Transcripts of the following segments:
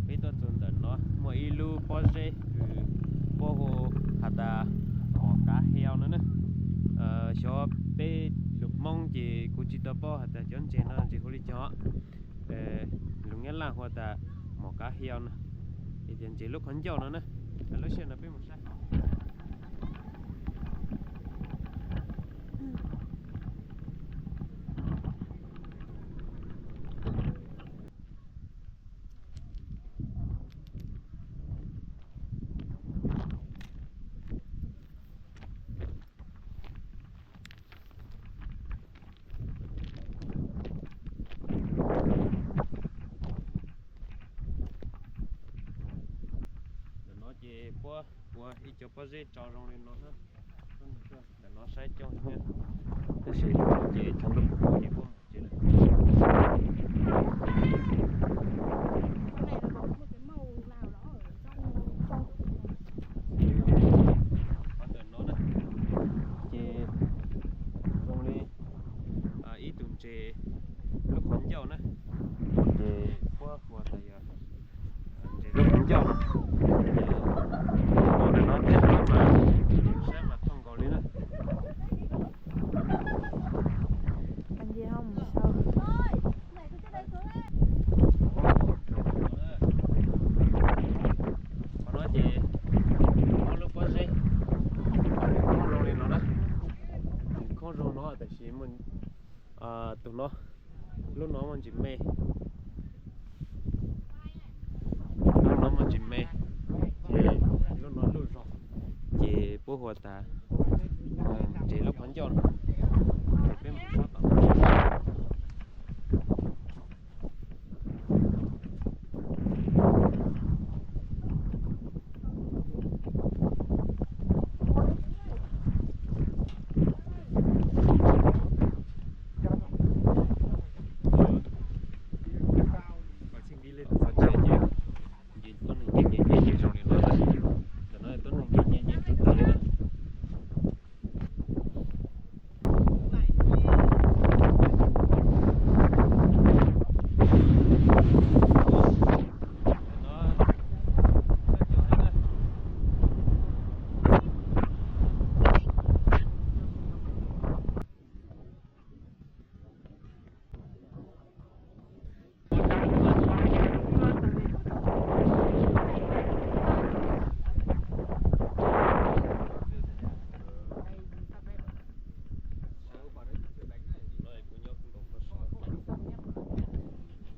Peb tuaj txog ntawm no muaj ib lub pob zeb uas puab hu has tas mos kav hiau no na. Xyov peb lus Hmoob ces kuv tsis tau paub has tas cov ntses no ntses hu li cas. Lus Nyab Laj hu tas mos kav hiau no, es tias ntses lub qhov ncauj no na. Lub sij hawm no peb mus saib. Ntawm no ces puab ua ib co pob zeb tso zoo li no na. Ntawm no saib coob thiab, tab sis ces thaum lub kuv ces puab mus tsev lawm. Qhov ntawm no na, ces zoo li ib tug ntses lub qhov ncauj na, ces puab hu tas yog ntses lub qhov ncauj no. Ces ntawm no thiab mas saib mas thooj nkaus li na. Qhov no ces muaj lub pob zeb khoob zoo li no na. Khoob zoo no tab sis muaj tus no, lub no muaj ntsis me, lub no muaj ntsis me, ces lub no luj zog, ces puab hu tas ntses lub qhov ncauj no. Ces peb mus sab tom. Ces tuab neeg nce nce nce nce zoo li no, ntawm no tuab neeg nce nce nce tag li na.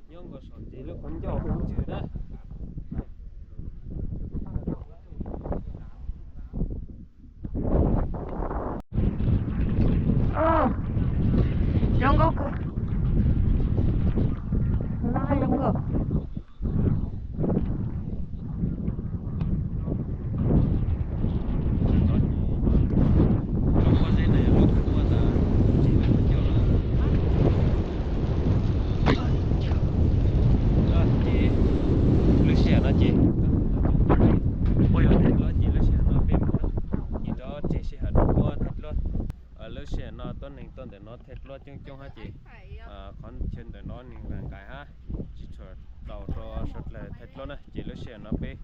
Nyob nkaus saum ntses lub qhov ncauj hu ntses na. Zoo nkauj kawg. No zoo nkauj. Ces lub sij hawm no ces puab yuav thaij dluab ces lub sij hawm no peb mus ces rov tseg sij hawm rau puab thaij dluab. Lub sij hawm no tuab neeg tuaj ntawm no thaij dluab coob coob hab ces qhov chaw ntawm no neeg nqis nqis hab, tsis tshua tau rau suav dlawg thaij dluab na. Ces lub sij hawm no peb